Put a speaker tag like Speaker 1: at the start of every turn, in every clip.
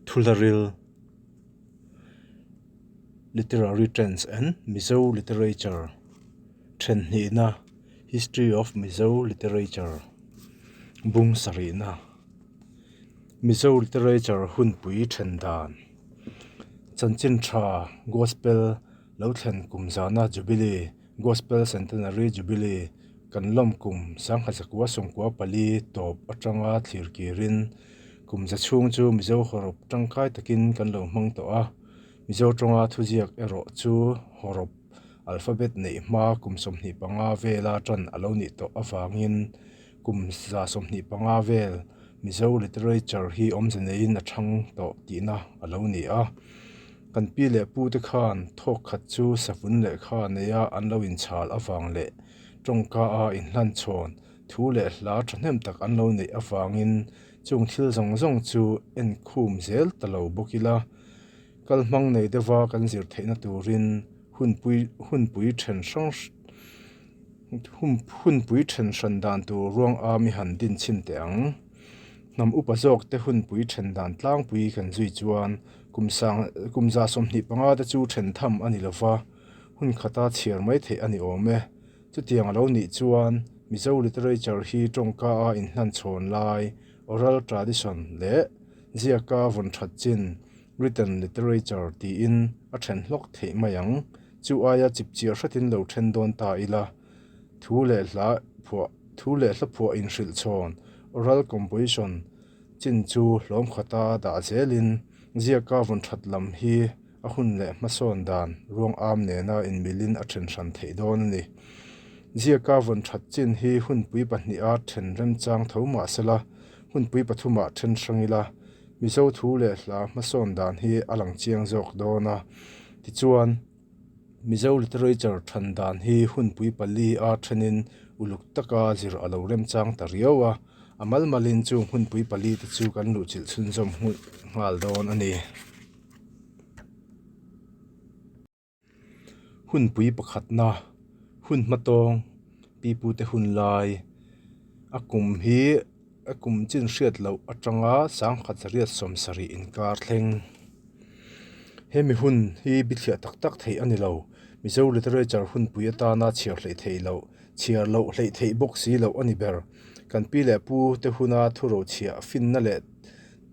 Speaker 1: Thularil, Literary Trends and Mizo Literature, Thenhnihna, History of Mizo Literature, Bung sarihna, Mizo Literature hunpui then dan, Chanchin tha, Gospel, lo thlen kum zana Jubilee, Gospel Centenary Jubilee, kan lawm kum Sangha zakua sawmkua pali tawp atanga thlir kirin kum za chhung chu Mizo hawrawp tangkai takin kan lo hmang tawh a, Mizo tawnga thuziak erawh chu hawrawp alphabet neih hma kum 25 vela tan a lo nih tawh avangin kum za 25 vel Mizo literature hi awmze neiin a thang tawh tihna a lo ni a. Kan pi leh pu te khan thawk khat chu savun lehkha neia an lo inchhal avang leh tawngka a inhlan chhawn thu leh hla thahnem tak an lo neih avangin chung thil zawng zawng chu en khum zel ta lo bawk ila. Kal hmang nei deuha kan zir theihna turin hunpui hunpui then hrang hunpui then hran dan tur ruang a mi han din chhin teh ang. Hnam upa zawk te hunpui then dan tlangpui kan zui chuan kum sang kum za 25 te chu then tham a ni lova, hun khata chhiar mai theih a ni awm e. Chutiang a lo nih chuan Mizo literature hi tawngka a inhlan chhawn lai, oral tradition, leh ziaka vawn that chin, written literature, tiin a then hlawk theih mai ang. Chu aia chipchiar hretin lo then dawn ta ila, thu leh hla phuah thu leh hla phuah inhrilh chhawn, oral composition, chin chu hlawm khata dah zelin ziaka vawn that lam hi a hun leh hmasawn dan ruang am nena inmilin a then hran theih dawn a ni. Ziaka vawn that chin hi hunpui pahniha then remchang tho mah sela, hunpui pathumah then hrang ila, Mizo thu leh hla hmasawn dan hi a lang chiang zawk dawn a. Tichuan, Mizo literature than dan hi hunpui pali a thenin uluk taka zir a lo remchang ta riau a, a malmalin chung hunpui pali te chu kan luhchilh chhunzawm nghal dawn a ni. Hunpui pakhatna, hun hmatawng, pipute hun lai, a kum hi a kum chin hriat loh atanga 1970 inkar thleng. Hemi hun hi bithliah tak tak theih a ni lo. Mizo literature hunpui atana chhiar hleih theih loh, chhiar loh hleih theih bawk si loh a ni ber. Kan pi leh pu te huna thurochhiah finna leh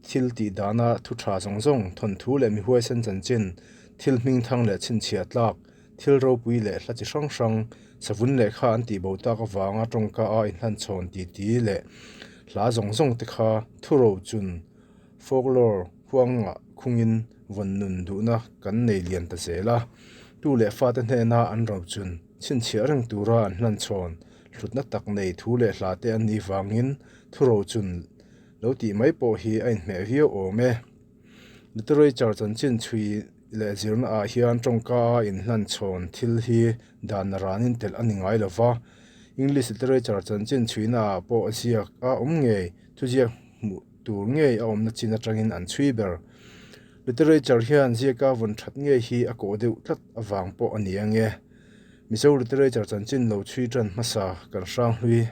Speaker 1: thil tih dana thu tha zawng zawng, thawnthu leh mi huaisen chanchin, thil hming thang leh chhinchhiah tlak, thil ropui leh hla chi hrang hrang, savun lehkha an tih bo tak avanga tawngka a inhlan chhawn ti ti leh hla zawng zawng te kha thurochun, folklore, huangah khungin vawn nun duhna kan nei lian ta zel a. Tu leh fate hnena an rochun chhinchhiah reng tura an hlan chhawn hlutna tak nei thu leh hla te an nih vangin thurochun lo tih mai pawh hi a inhmeh viau awm e. Literature chanchin chhui leh zirna ah hian tawngka a inhlan chhawn thil hi dan ranin telh a ni ngai lo va. English literature chanchin chhuina ah pawh ziak a awm ngei, thuziak hmuh tur ngei a awmna chin atangin an chhui ber. Literature hian ziaka vawn that ngei hi a kawh deuh tlat avang pawh a ni ange. Mizo literature chanchin lo chhui tan hmasa kan hrang hlui.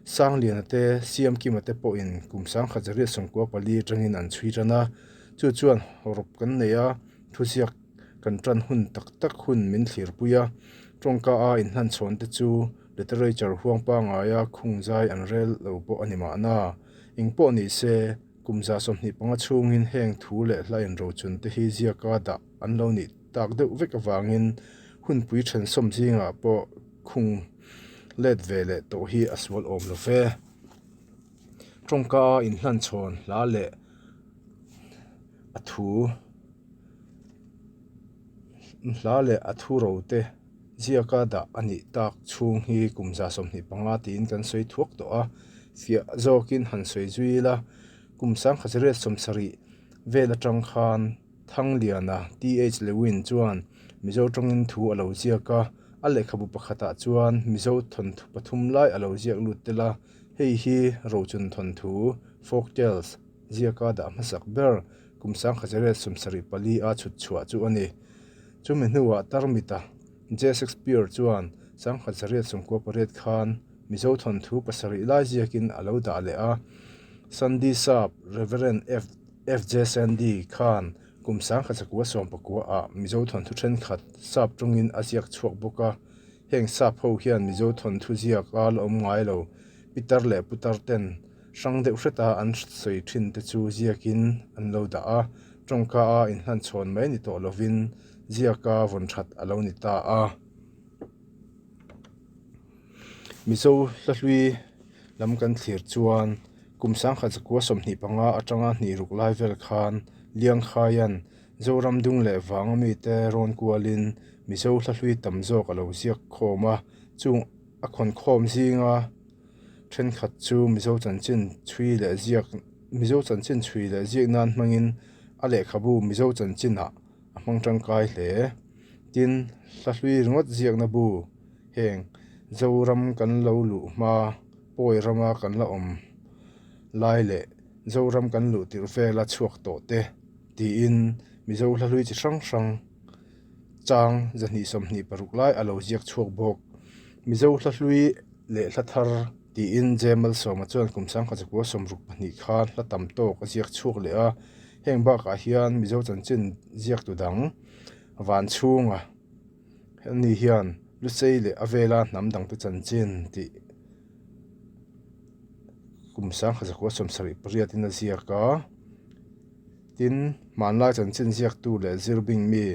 Speaker 1: Sangliana te, Siamkima te pawhin kum 1994 atangin an chhui tan a, chu chuan hawrawp kan nei a, thuziak kan tan hun tak tak hun min thlirpui a, tawngka a inhlan chhawn te chu literature huang pangaia khung zai an rel lo pawh a ni mahna. Eng pawh ni se, kum 25 chhungin heng thu leh hla inrochun te hi ziaka dah an lo nih tak deuh vek avangin hunpui thensawm zingah pawh khung let ve leh tawh hi a sual awm lo ve. Tawngka a inhlan chhawn hla leh a thu hla leh a thu ro te ziaka dah a nih tak chhung hi kum 25 tiin kan sawi thuak tawh a, fiah zawkin han sawi zui ila kum 1970 vel atang khan Thangliana, TH Lewin, chuan Mizo tawngin thu a lo ziak a, a lehkhabu pakhatah chuan Mizo thawnthu pathum lai a lo ziak lut tel a, hei hi Rochun thawnthu, folk tales, ziaka dah hmasak ber kum 1974 a chhut chhuah chu a ni. Chumi hnuah Tarmita, J Shakespeare, chuan 1998 khan Mizo thawnthu pasarih lai ziakin a lo dah leh a, Sandy Sap, Rev. F. FJ Sandy khan kum 1919 ah Mizo thawnthu thenkhat sap tawngin a ziak chhuak bawk a. Heng sap ho hian Mizo thawnthu ziak a la awm ngai lo. Pitar leh putar ten hrang deuh hreta an sawi thin te chu ziakin an lo dah a, tawngka a inhlanchhawn mai ni tawh lovin ziaka vawn that a lo ni ta a. Mizo hlahlui lam kan thlir chuan kum 1925 atanga hnih ruk lai vel khan Liangkhaia'n Zoram dung leh vanga mite rawn kualin Mizo hlahlui tam zawk a lo ziak khawm a, chung a khawn khawm zinga thenkhat chu Mizo chanchin chhui leh ziak Mizo chanchin chhui leh ziak nan hmangin a lehkhabu Mizo chanchinah a hmang tangkai hle. Tin, hlahlui ringawt ziakna bu heng Zoram kan lo luh hma pawi rama kan la awm lai leh Zoram kan luh tirh vela chhuak tawh te tiin Mizo hlahlui chi hrang hrang chang 226 lai a lo ziak chhuak bawk. Mizo hlahlui leh hla thar tiin J Malsawma chuan kum 1962 khan hla tam tawk a ziak chhuak leh a. Heng bakah hian Mizo chanchin ziaktu dang van chhunga ani hian Lusei leh a vela hnam dangte chanchin tih kum 1978 in a ziak a. Tin, hmanlai chanchin ziaktu leh zirbing mi,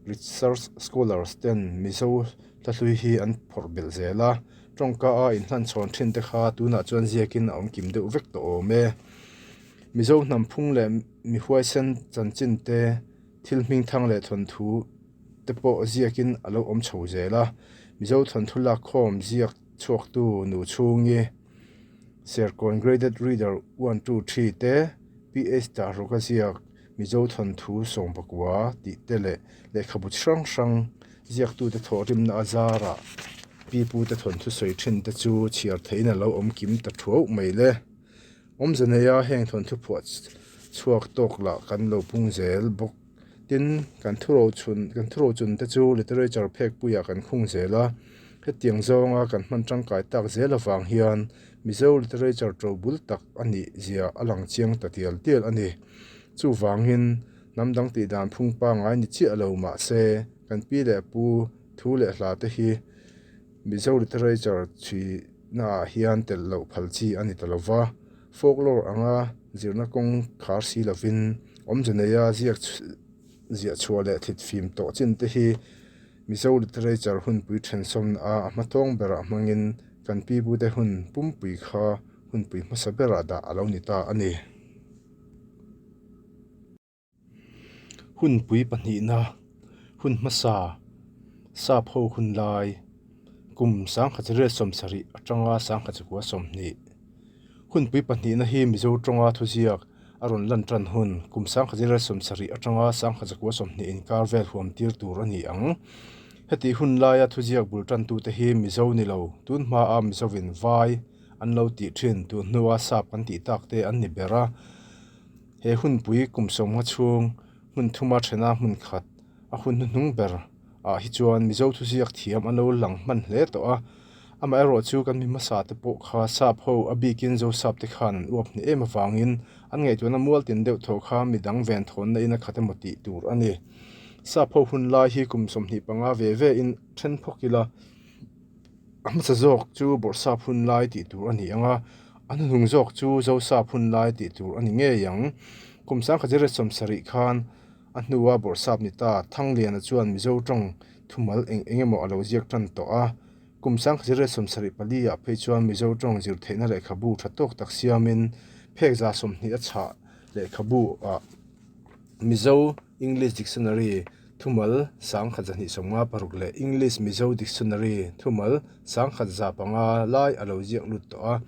Speaker 1: research scholars, ten Mizo hlahlui hi an phawrh belh zel a. Tawngka a inhlanchhawn thin te kha tunah chuan ziakin a awm kim deuh vek tawh awm e. Mizo hnam phung leh mi huaisen chanchin te, thil hming thang leh thawnthu te pawh ziakin a lo awm chho zel a. Mizo thawnthu lakkhawm ziak chhuaktu nu chhungi Serkawn Graded Reader one two three te, PH Dahrawka ziak Mizo thawnthu sawmpakua tih te leh lehkhabu chi hrang hrang ziaktute thawhrimna a zarah pipute thawnthu sawi thin te chu chhiar theihin a lo awm kim ta thuauh mai le. Awmze neia heng thawnthu phuah chhuak tawk lah kan lo pung zel bawk. Tin, kan thurochhun kan thurochun te chu literature phekpuiah kan khung zel a. Hetiang zawnga kan hman tangkai tak zel avang hian Mizo literature to bul tak a nih zia a lang chiang ta tial tial a ni. Chuvangin, hnam dang tih dan phung pangngai ni chiah lo mah se, kan pi leh pu thu leh hla te hi Mizo literature chhui naah hian telh loh phal chi a ni ta lo va, folklore anga zirna kawng khar si lovin awmze neia ziak ziah chhuah leh thlit fim tawh chin te hi Mizo literature hunpui thensawmna a a hmatawng berah hmangin kan pi pute hun pumpui kha hunpui hmasa berah dah a lo ni ta a ni. Hunpui pahnihna, hun hmasa, sap ho hun lai, kum 1970 atanga 1920. Hunpui pahnihna hi Mizo tawnga thuziak a rawn lan tan hun, kum 1970 atanga 1920 inkar vel huam tir tur a ni ang. Heti hun laia thuziak bul tantute hi Mizo ni lo, tun hmaa Mizovin vai an lo tih thin tun hnua sap kan tih tak te an ni ber a. He hunpui kum sawmnga chhung hmun thuma thena hmun khat a hun hnuhnung ber ah hi chuan Mizo thuziak thiam an lo lang hman hle tawh a. Amaherawh chu kan mi hmasa te pawh kha sap ho a bikin Zosap te khan an uap hneh em avangin an ngaihtuahna mual tin deuh thaw kha midang ven thawnna in a khat emaw tih tur a ni. Sap ho hun lai hi kum 25 ve ve in then phawk ila A hmasa zawk chu Bawrhsap hun lai tih tur a ni ang a, a hnuhnung zawk chu Zosap hun lai tih tur a ni ngei ang. Kum 1970 khan a hnua Bawrhsap ni ta Thangliana chuan Mizo tawng thumal eng eng emaw a lo ziak tan tawh a. Kum 1974 ah phei chuan Mizo tawng zir theihna lehkhabu tha tawk tak siamin phek 20 a chhah lehkhabu ah Mizo English Dictionary thumal 1256 leh English Mizo Dictionary thumal 1105 lai a lo ziak lut tawh a.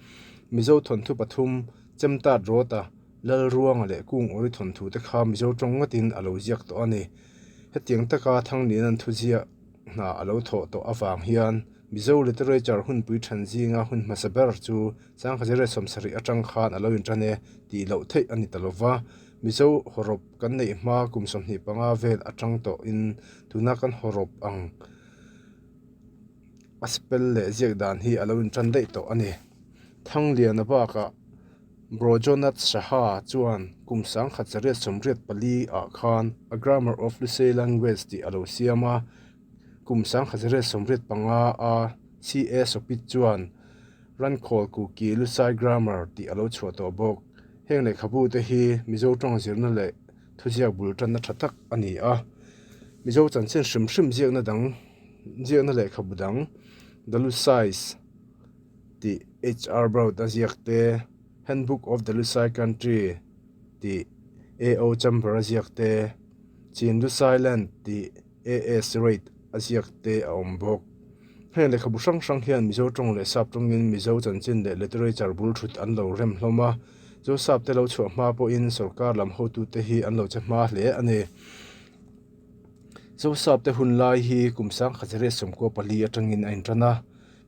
Speaker 1: Mizo thawnthu pathum, Chemtat Rawta, Lalruanga leh Kung Uri thawnthu te kha Mizo tawng ngatin a lo ziak tawh a ni. Hetiang taka Thangliana'n thuziah hna a lo thawh tawh avang hian Mizo literature hunpui then zinga hun hmasa ber chu 1970 atang khan a lo intan e tih loh theih a ni ta lova. Mizo hawrawp kan neih hma kum 25 vel atang tawhin tuna kan hawrawp ang a spell leh ziak dan hi a lo intan daih tawh a ni. Thangliana bakah. Brojonath Saha chuan kum 1884 ah khan A Grammar of Lusei Language tih a lo siam a, kum 1885 a CA Sopit chuan Rankhawl Kuki Lusai Grammar tih a lo chhuah tawh bawk. Heng lehkhabu te hi Mizo tawng zirna leh thuziak bul tanna tha tak a ni a. Mizo chanchin hrim hrim ziakna dang ziakna lehkhabu dang The Lusais tih HR Broad a ziak te, Handbook of the Lusai Country tih AO Chamber a ziak te, Chin Lusai Land tih AS Reid a ziak te a awm bawk. Heng lehkhabu hrang hrang hian Mizo tawng leh Sap tawngin Mizo chanchin leh literature bul thut an lo rem hlawm a, Zosap te lo chhuah hma pawhin sorkar lam hotute hi an lo che hma hle a ni. Zosap te hun lai hi kum 1994 atangin a intan a,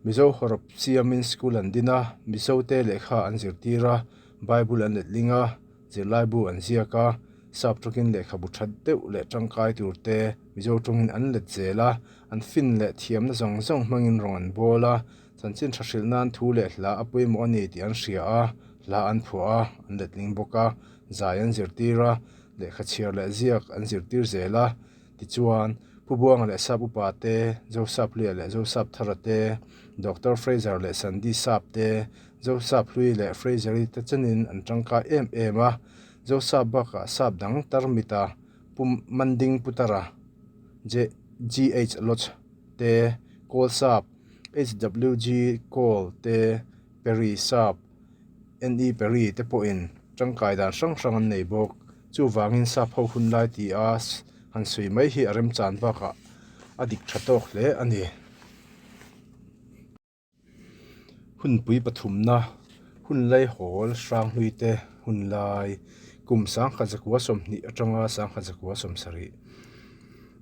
Speaker 1: Mizo hawrawp siamin school an din a, Mizote lehkha an zirtir a, Bible an letling a, zirlaibu an ziak a, Sap tawngin lehkhabu that deuh leh tangkai turte Mizo tawngin an let zel a, an fin leh thiamna zawng zawng hmangin rawng an bawl a, chanchin tha hrilh nan thu leh hla a pawimawh a ni tih an hria a, hla an phuah a, an letling bawk a, zai an zirtir a, lehkha chhiar leh ziak an zirtir zel a. Tichuan, Pu Buanga leh Sap Upa te, Josap Hluia leh Josap Thara te, Doctor Fraser leh Sandy Sap te, Josap Hlui leh Fraser-i te chenin an tangkai em em a. Josap bakah Sap dang Tarmita, Pu Manding Putara, GH Lodge te, Kawl Sap, HWG Kawl te, Perry Sap, NE Perry te pawhin tangkai dan hrang hrang an nei bawk. Chuvangin sap ho hun lai ti a han sawi mai hi a remchan bakah a dik tha tawk hle a ni. Hunpui pathumna, hun lai hawl hrang hlui te hun lai, kum 1920 atanga 1970.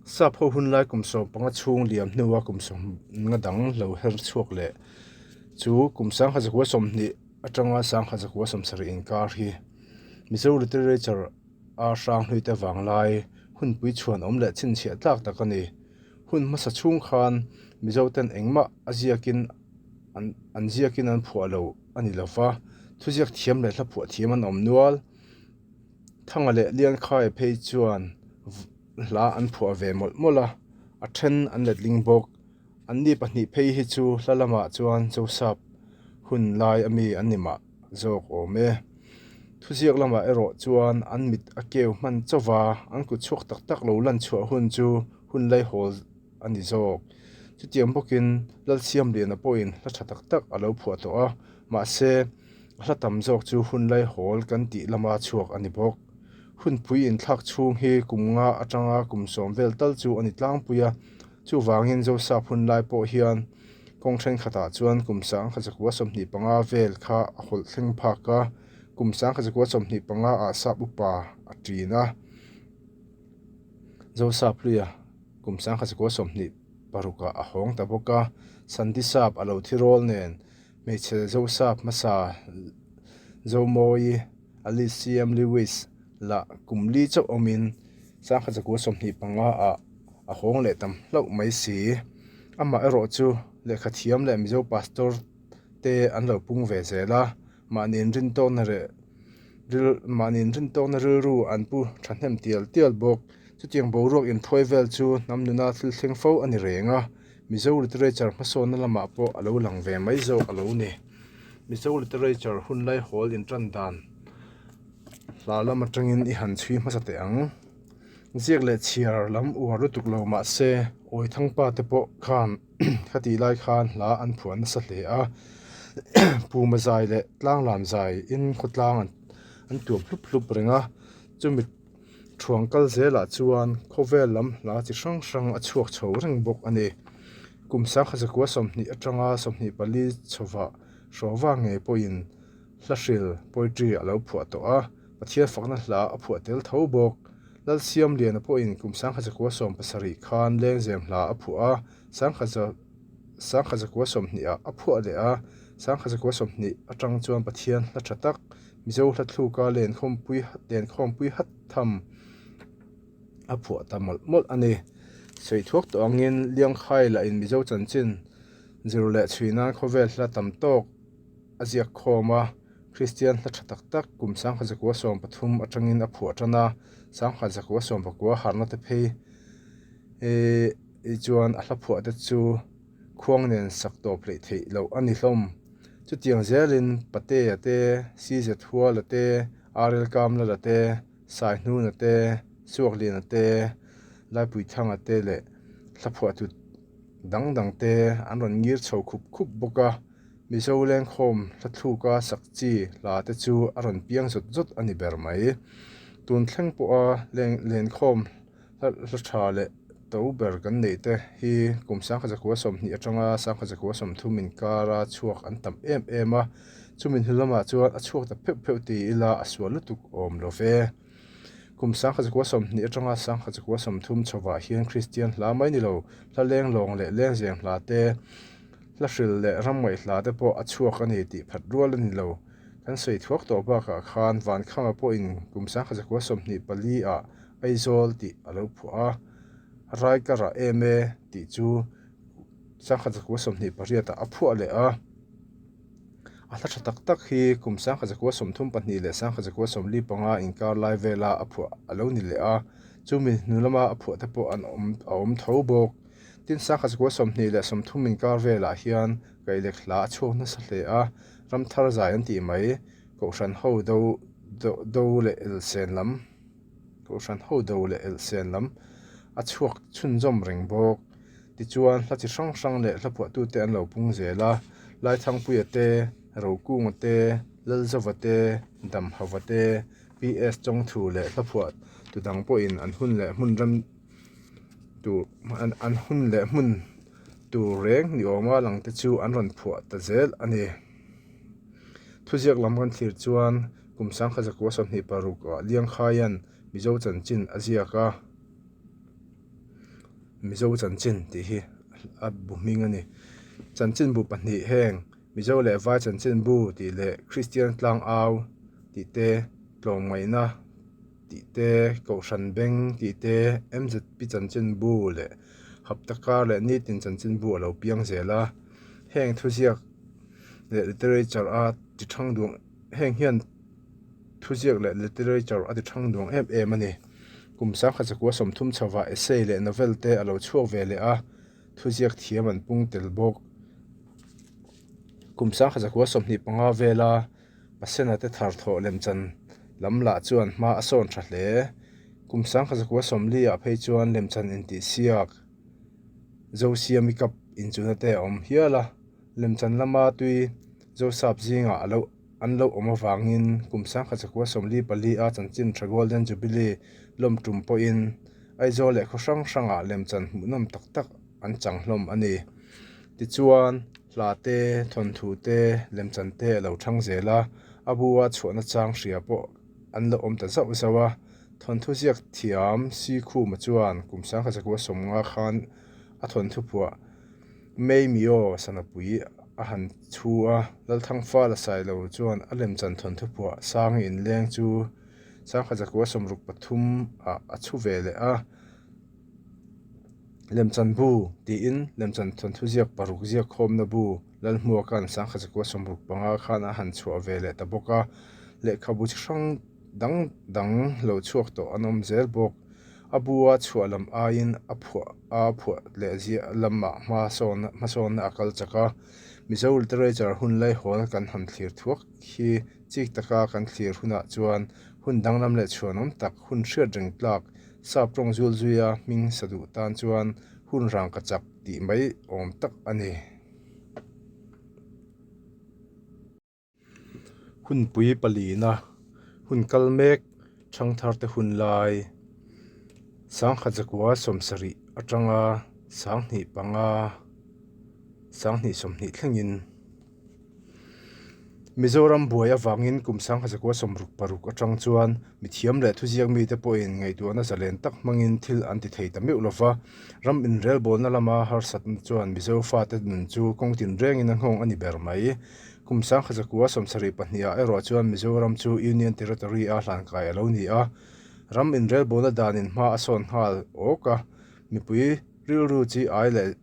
Speaker 1: Sap ho hun lai kum 15 chhung liam hnua kum 50 dang lo her chhuak leh chu kum 1920 atanga 1970 inkar hi Mizo literature a hrang hlui te vanglai hunpui chhuan awm leh chhinchhiah tlak tak a ni. Hun hmasa chhung khan Mizo ten engmah a ziakin an an ziakin an phuah lo a ni lova, thuziak thiam leh hla phuah thiam an awm nual. Thanga leh Liankhai phei chuan hla an phuah ve mawlh mawlh a, a then an letling bawk. Anni pahnih phei hi chu hla lamah chuan Josap hun lai ami an ni mah zawk awm e. Thuziak lamah erawh chuan an mit a keu hman chauh va, an kut chhuak tak tak lo lan chhuah hun chu hun laihawl a ni zawk. Chutiang bawkin Lalsiamliana pawhin hla tha tak tak a lo phuah tawh a, mahse a hla tam zawk chu hun laihawl kan tih lama chhuak a ni bawk. Hunpui inthlak chhung hi kum nga atanga kum sawm vel tal chu a ni tlangpui a. Chuvangin Joseph hun lai pawh hian kawng thenkhatah chuan kum 1925 vel kha a hawlh thleng phak a, kum 1925 ah sap upa a ṭin a, Joseph hluia kum 1926 ah a hawng ta bawk a, Sandy sap a lo thi rawl nen hmeichhe Joseph hmasa Zomawi Alice CM Lewis lah kum li chauh awmin 1925 ah a hawng leh tam hlauh mai si. Amah erawh chu lehkha thiam leh Mizo pastor te an lo pung ve zel a, mahni inrintawkna leh mahni inrintawkna rilru an pu thahnem tial tial bawk. Chutiang boruak inthuai vel chu hnam nuna thil thleng fo a ni reng a, Mizo literature hmasawnna lamah pawh a lo lang ve mai zawk a lo ni. Mizo literature hun lai hawl intan dan hla lam atangin i han chhui hmasa teh ang. Ziak leh chhiar lam uar lutuk lo mah se Awithangpa te pawh khan khatih lai khan hla an phuah nasa hle a, Puma zai leh Tlanglam zai in khawtlang an tuam hlup hlup reng a, chumi thuang kal zelah chuan khawvel lam hla chi hrang hrang a chhuak chho reng bawk a ni. Kum 1920 atanga 24 chhovah hrawva ngei pawhin hla hril, poetry, a lo phuah tawh a. Pathian fakna hla a phuah tel tho bawk. Lalsiamliana pawhin kum 1970 khan Lengzem hla a phuah a, 1920 ah a phuah leh a, 1920 atang chuan Pathian hla tha tak, Mizo hla thluka lenkhawmpui hat tham a phuah ta mawlh mawlh a ni. Sawi thuak tawh angin Liangkhai lahin Mizo chanchin zir leh chhui nan khawvel hla tam tawk a ziak khawm a. Kristian hla tha tak tak kum 1913 atangin a phuah tan a, 1919 harna te phei chuan a hla phuah te chu khuang nen sak tawp hleih theih loh a ni hlawm. Chutiang zelin Patea te, CZ Huala te, RL Kamlala te, Saihnuna te, Suakliana te, Laipuithanga te leh hla phuahtu dang dang te an rawn ngir chho khup khup bawk a. Mizo lengkhawm hla thluka sak chi hla te chu a rawn piang zawt zawt a ni ber mai. Tun thleng pawha lenkhawm hla tha leh to ber kan neih te hi kum 1920 atanga 1930 inkara chhuak an tam em em a, chumi hnu lamah chuan a chhuak ta pheuh pheuh ti ila a sual lutuk awm lo ve. Kum 1920 atanga 1930 chhovah hian Kristian hla mai ni lo, hla lenglawng leh lengzeng hla te, Hla hril leh ram ngaihhla te pawh a chhuak a ni tih phat rual a ni lo. Kan sawi thuak tawh bakah khan Vankhama pawhin kum 1924 ah Aizawl tih a lo phuah a, Raikara em e tih chu 1928 ah a phuah leh a. A hla tha tak tak hi kum 1932 leh 1945 inkar lai vela a phuah a lo ni leh a, chumi hnu lama a phuah te pawh an awm a awm tho bawk. Tin, 1930 inkar velah hian kailek hla a chhuak nasa hle a, ramthar zai an tih mai, Kohhran ho do do leh elsen lam, Kohhran ho do leh elsen lam a chhuak chhunzawm reng bawk. Tichuan, hla chi hrang hrang leh hla phuahtute an lo pung zel a, Laithangpuia te, Rokunga te, Lalzova te, Damhauva te, PS Chawngthu leh hla phuah tu dang pawhin an hun leh hmun rem tur an hun leh hmun tur reng ni awma lang te chu an rawn phuah ta zel a ni. Thuziak lam kan thlir chuan kum 1926 ah Liangkhaian Mizo chanchin a ziak a, Mizo chanchin tih hi a bu hming a ni. Chanchin bu pahnih heng Mizo leh Vai chanchin bu tih leh Kristian Tlangau tih te tlawmngaihna tih te, Kohhran Beng tih te, MZP chanchinbu leh Hapta kar leh nitin chanchinbu a lo piang zel a. Heng thuziak leh literature a ti thang duang heng hian thuziak leh literature a ti thang duang em em a ni. Kum 1930 chhovah essay leh novel te a lo chhuak ve leh a, thuziak thiam an pung tel bawk. Kum 1925 vela Pasena te thar thawh lemchan lam lah chuan hma a sawn tha hle. Kum 1940 ah phei chuan lemchan intihsiak Zosiami Cup inchuna te a awm hial a. Lemchan lama tui Zosap zingah a lo an lo awm avangin kum 1944 a chanchin tha Golden Jubilee lawm tum pawhin Aizawl leh khaw hrang hrangah lemchan hmuhnawm tak tak an chang hlawm a ni. Tichuan, hla te, thawnthu te, lemchan te a lo thang zel a, a bu a chhuahna chang hria pawh an lo awm ta zauh zauh a. Thawnthu ziak thiam Sikhuma chuan kum 1950 khan a thawnthu phuah Mei Mio Sanapui a han chhu a, Lalthangfala Sailo chuan a lemchan thawnthu phuah Sangi inleng chu 1963 ah a chhu ve leh a. Lemchan bu tiin lemchan thawnthu ziak paruk ziak khawmna bu Lalhmuaka'n 1965 khan a han chhuah ve leh ta bawk a, lehkhabu chi hrang dang dang lo chhuak tawh an awm zel bawk. A bu a chhuah lam aiin a phuah a phuah leh ziah lamah hmasawnna a kal chak a, Mizo literature hun laihawl kan han thlir thuak hi chik taka kan thlir hunah chuan hun danglam leh chhuanawm tak hun hriat reng tlak Sap tawng zul zuia hming sa duh tan chuan hun rang ka chak tih mai awm tak a ni. Hunpui palina hun kal mek thangtharte hun lai 1970 atanga 2005 2020 thlengin Mizoram buai avangin kum 1966 atang chuan mithiam leh thuziak mite pawhin ngaihtuahna zalen tak hmangin thil an ti thei ta meuh lova, ram inrelbawlna lama harsatna chuan Mizo fate nun chu kawng tinrengin a nghawng a ni ber mai. Kum 1972 ah erawh chuan Mizoram chu Union Territory a hlankai a lo ni a, ram inrelbawlna danin hma a sawn nghal awk a, mipui rilru chi ai leh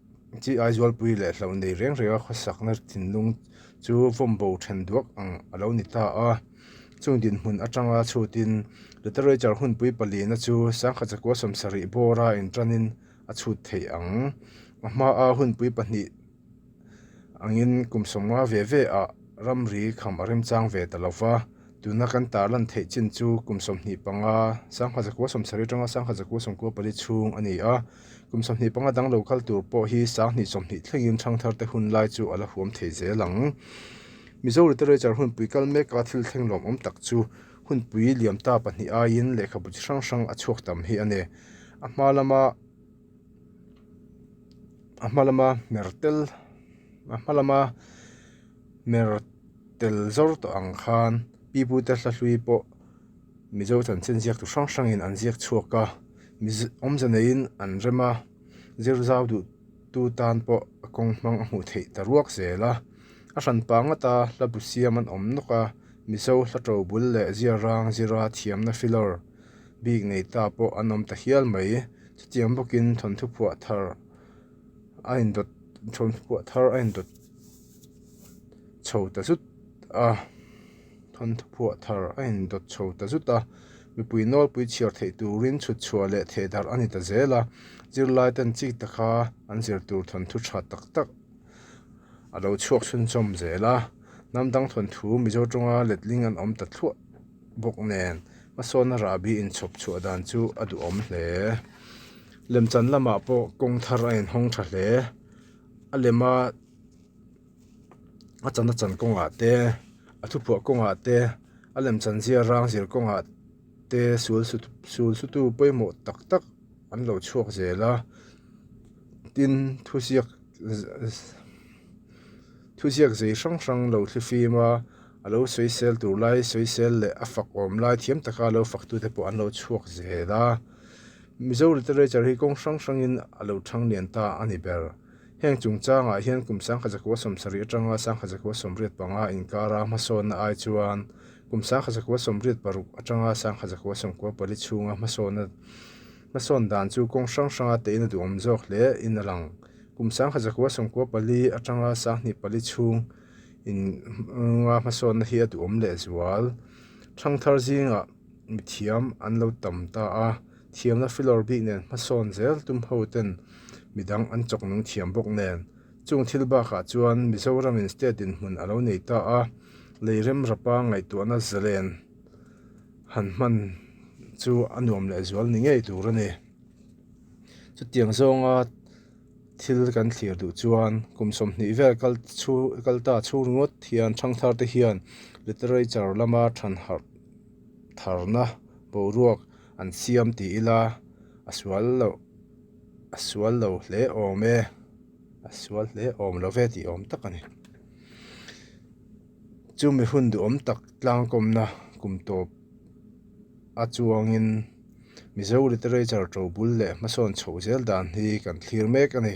Speaker 1: Chi Aizualpui leh hlauh nei reng reng a khawsakna thinlung chu vawmbo then duak ang a lo ni ta a. Chung dinhmun atanga chhutin literature hunpui palina chu sangkhat zakua sawmsarih bawra intanin a chhut theih ang. A hmaa hunpui pahnih angin kum sawmnga ve ve ah ramri kham a remchang ve ta lo va, tuna kan tarlan theih chin chu kum 25, 1970 atanga 1994 chhung a ni a, kum 25 dang lo kal tur pawh hi 2020 thlengin thangthar te hun lai chu a la huam thei zel ang. Mizo literature hunpui kal meka thil thleng lawmawm tak chu hunpui liam ta pahnih aiin lehkhabu chi hrang hrang a chhuak tam hi a ni. A hma lama. A hma lama hmer tel a hma lama hmer tel zawr tawh ang khan pipute hla hlui pawh mizo chanchin ziak tu hrang hrangin an ziak chhuak a awmze neiin an rem a zir zau duh tu tan pawh a kawng hmang a hmuh theih ta ruak zel a a hran pangata hla bu siam an awm nawk a mizo hla to bul leh ziarang zira thiamna filawr bik nei ta pawh an awm ta hial mai. Chutiang bawkin thawnthu phuah thar a indawt thawnthu phuah thar a indawt chho ta zut a thawnthu phuah thar a indawt chho ta zut a mipui nawlpui chhiar theih turin chhut chhuah leh theh darh a ni ta zel a zirlai ten chik taka an zir tur thawnthu tha tak tak a lo chhuak chhunchawm zel a hnam dang thawnthu Mizo tawnga letling an awm ta thluah. bawk nen hmasawnna rahbi inchhawp chhuah dan chu a duhawm hle. Lemchan lamah pawh kawng thar a inhawng tha hle. A lema a chan a chan kawngah te a thuphuah kawngah te a lemchan zia rang zir kawngah te sul sul sutu pawimawh tak tak an lo chhuak zel a tin thuziak Thuziak zei hrang hrang lo thlifim a, a lo sawisel tur lai sawisel leh a fak awm lai thiam taka lo faktute pawh an lo chhuak zel a. Mizo literature hi kawng hrang hrangin a lo thang lian ta a ni ber. Heng chungchangah hian kum 1970 atanga 1985 inkara hmasawnna ai chuan kum 1986 atanga 1994 chhunga hmasawnna hmasawn dan chu kawng hrang hranga tein a duhawm zawk hle in a lang. Kum 1994 atanga 24 chhung in nga hmasawnna hi a duhawm leh zual. Thangthar zingah mithiam an lo tam ta a, thiamna filawr bik nen hmasawn zel tum ho ten midang an chawk nung thiam bawk nen. Chung thil bakah chuan Mizoramin state dinhmun a lo nei ta a, lei rem rapa ngaihtuahna zalen han hman chu a nuam leh zual ni ngei tur a ni. Chutiang zawnga thil kan thlir duh chuan kum 20 vel kal chhu kal ta chhung ringawt hian thangthar te hian literature lama than harh tharna boruak an siam ti ila a sual loh a sual lo hle awm e a sual hle awm lo ve tih awm tak a ni. Chumi hun duhawm tak tlangkawmna kum tawp a chuangin Mizo literature tobul leh hmasawn chhoh zel dan hi kan thlir mek a ni.